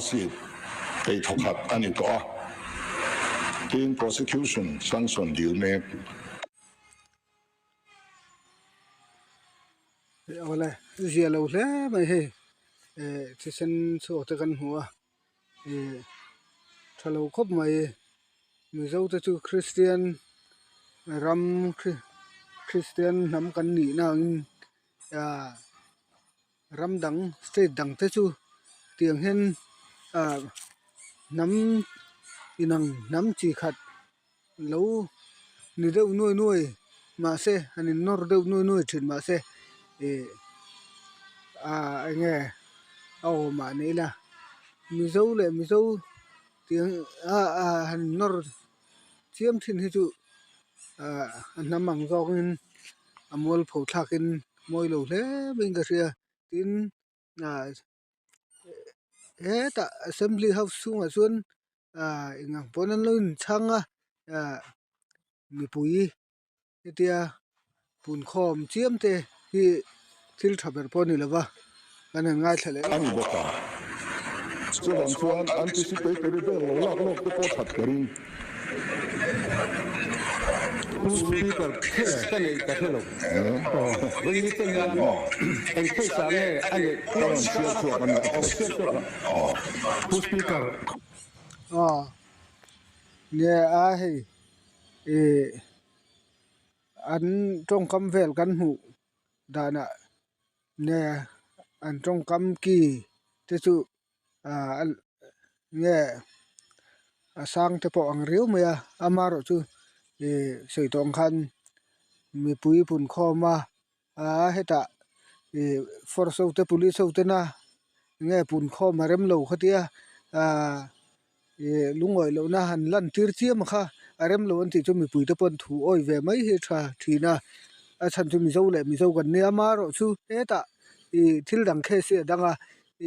sheet ei thawkhat a ni tawh a, tin prosecution sanction dil mek. Awle zia lo hle mai hei eh thisen chhuak te kan hmu a eh tha lo khawp mai mizo te chu kristian ram kristian hnam kan nih na angin ah ram dang state dang te chu tiang hian ah hnam inang hnam chi khat lo ni deuh nuai nuai mahse han in nawr deuh nuai nuai thin mahse ih ah eng nge a awm ah ni ila mizo leh mizo tiang ah ah han in nawr chiam thin hi chu ah a hnam ang zawk in a mualpho thlak in mawi lo hle mai in ka hria tin ah hetah assembly house chhungah chuan ah eng ang pawn an lo inchhang a ah mipui hetia punkhawm chiam te hi thil tha ber pawh a ni lo va kan han ngaithla leh a ni bawk a. Chuvang chuan anticipatory bail lo lak lawk te pawh that ka ring. Pu Speaker, case ka neih ka hre lo. Vawiin te hian eng case ah nge a neih? Ka rawn chhiar chhuak a nia. Ka chhiar chhuak a. Pu Speaker. Aw, nia a hei ih an tawngkam vel kan hmuh danah nge an tawngkam ki te chu ah nge a sang te pawh ang riau mai a amaherawh chu ih sawi tawh ang khan mipui punkhawm a ah hetah ih force ho te police ho tena nge punkhawm a rem lo kha tia ah ih lungawi lohna han lan tir chiam kha a rem lo an tih chu mipui te pawh an thu awi ve mai hi a tha thin a a chhan chu mizo leh mizo kan nia amaherawh chu hetah ih thil dang case hi a dang a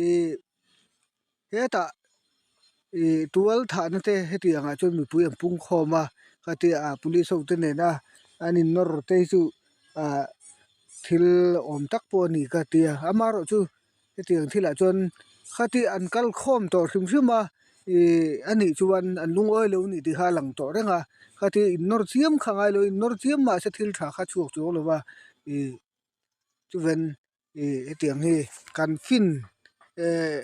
ih hetah ih tual thahna te hetiang ah chuan mipui an pung khawm a khatia ah police ho te nena an in nawr te hi chu ah thil awm tak pawh a ni ka tia amaherawh chu hetiang thil ah chuan khati an kal khawm tawh hrim hrim a ih a nih chuan an lungawi lo a ni tih kha a lang tawh reng a khati in nawr chiam kha ngai lo in nawr chiam mahse thil tha kha chhuak chuang lo va ih chuven ih hetiang hi kan fin eh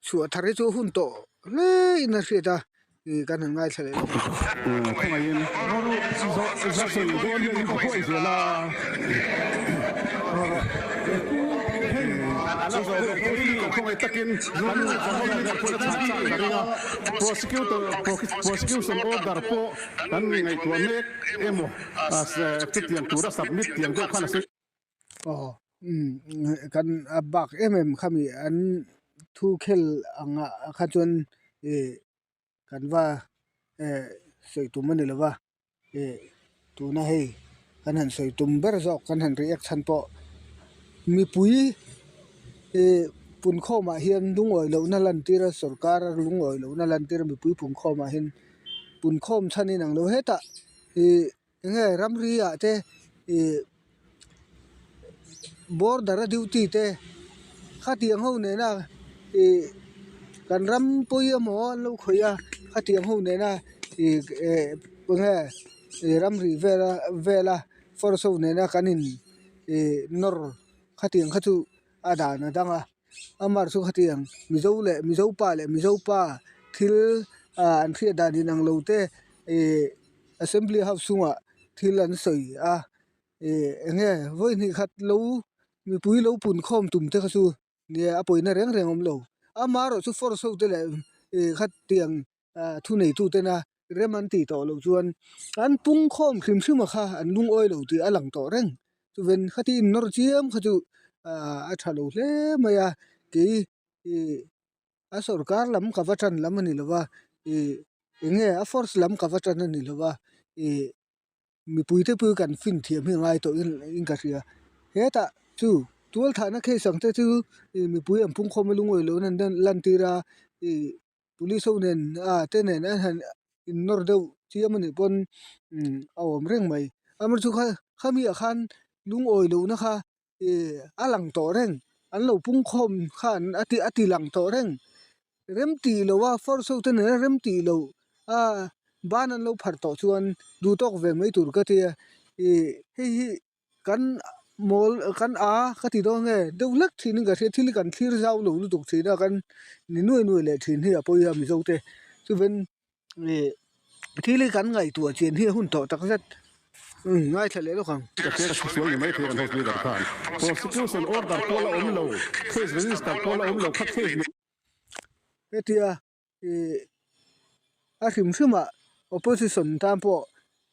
chhuah thar hi chu hun tawh hle in a hriat a ih kan han ngaithla leh lawk ang. Khawngaihin sawi dawn hian in khaw huai zel a. Khawngaih takin kan ka ring a, prosecutor prosecution order pawh kan ngaihtuah mek emaw chutiang tura submit tiang deuh khan a sawi. Aw umm kan a bak em em khami an thu khel angah kha chuan ih kan va eh sawi tum a ni lo va ih tuna hei kan han sawi tum ber zawk kan han react chhan pawh mipui ih punkhawmah hian lungawi lohna lantir a sorkar a lungawi lohna lantir a mipui punkhawmah hian punkhawm chhan in ang lo hetah ih. Enge ramri ah te ih border a duty te khatiang ho nena ih kan ram pawi emaw an lo khawih a khatiang ho nena ih eh enge ih ramri vela vela force ho nena kan in ih nawr khatiang kha chu a dan a dang a amah chu khatiang mizo leh mizo pa leh mizo pa thil ah an hriat dan inang lo te ih. Assembly house chungah thil an sawi a ih eng nge vawi hnih khat lo mipui lo pun khawm tum te kha chu nia a pawina reng reng a awm lo amaherawh chu force ho te leh ih khatiang ah thu nei tu tena rem an tih tawh loh chuan an pung khawm hrim hrim a kha an lungawi lo tih a lang tawh reng chuven khati in nawr chiam kha chu ah a tha lo hle mai a kei ih. A sorkar lam ka va tan lam a ni lo va ih eng nge a force lam ka va tan a ni lo va ih mipui te pawh kan fin thiam hi a ngai tawh in ka hria hetah chu tual thahna case ang te chu ih mipui an pung khawm a lungawi loh nan lan tir a ih police ho nen ah te nen an han in nawr deuh chiam a nih pawn a awm reng mai amaherawhchu kha khami ah khan lungawi lohna kha. Ih a lang tawh reng an lo pung khawm khan a ti a ti lang tawh reng Rem tih loh a force ho te nena rem tih loh a ban an lo phar tawh chuan duh tawk ve mai tur ka tia ih hei hi kan mawl kan a ka ti dawn nge deuh hlek thin in ka hria thil hi kan thlir zau lo lutuk thin a kan ni nuai nuai leh thin hi a pawi a mizo te chuven ih thil hi kan ngaihtuah chian hi a hun tawh tak zet umm ngaithla leh lawk ang. Ka hria ka hresual ni mai thei kan house leader khan prosecution order pawh la awm lo case register pawh la awm lo kha case Hetia ih a hrim hrim ah opposition tan pawh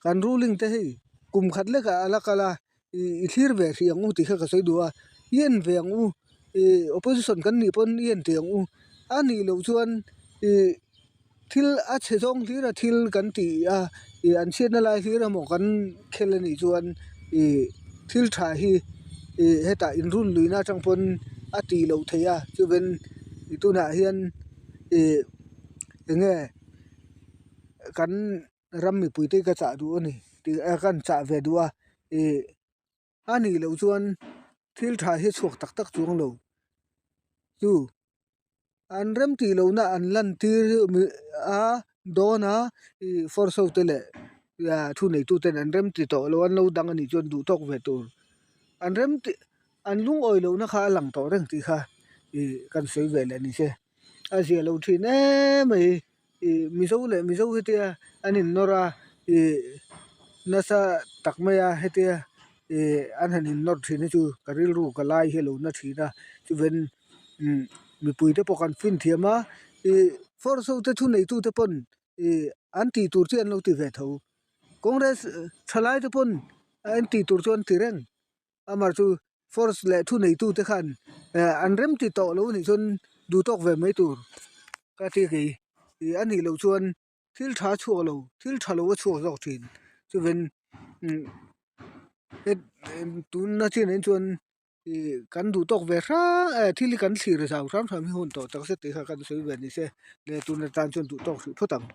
kan ruling te hei kum khat lek ah a la kal a ih i thlir ve hrih ang u tih kha ka sawi duh a i en ve ang u ih opposition kan nih pawn i en teh ang u a nih loh chuan ih thil a chhe zawng hlir a thil kan tih a ih an chhiatna lai hlir emaw kan khel anih chuan ih thil tha hi ih hetah inrun luihna atang pawn a tih loh theih a chuan ih tunah hian ih eng nge kan ram mipui te ka chah duh a ni tih a kan chah ve duh a ih a nih loh chuan thil tha hi a chhuak tak tak chuang lo chu. An rem tih lohna an lan tir a dawn a ih force ho te leh thu neitu ten an rem ti tawh lo an lo dang anih chuan duh tawk ve tur an rem tih an lungawi lohna kha a lang tawh reng tih kha ih kan sawi ve leh ni se a zia lo thin em mai ih mizo leh mizo hetia an innawr a ih nasa tak mai a hetia ih an han innawr thin hi chu ka rilru ka lai hi a lo na thin a chuven. Umm mipui te pawh kan fin thiam a ih force ho te thu nei tu te pawn ih an tih tur chu an lo ti ve tho congress thalai te pawn an tih tur chu an ti reng amah chu force leh thu nei tu te khan eh an rem ti tawh lo anih chuan duh tawk ve mai tur ka ti kei ih a nih loh chuan. Thil tha a chhuak lo thil tha lo a chhuak zawk thin chuven umm tuna chin ah chuan ih kan duh tawk ve hrang eh thil hi kan thlir zau hram hram hi hun tawh tak zet tih kha kan sawi ve ni se leh tuna tan chuan duh tawk hrih phawt ang.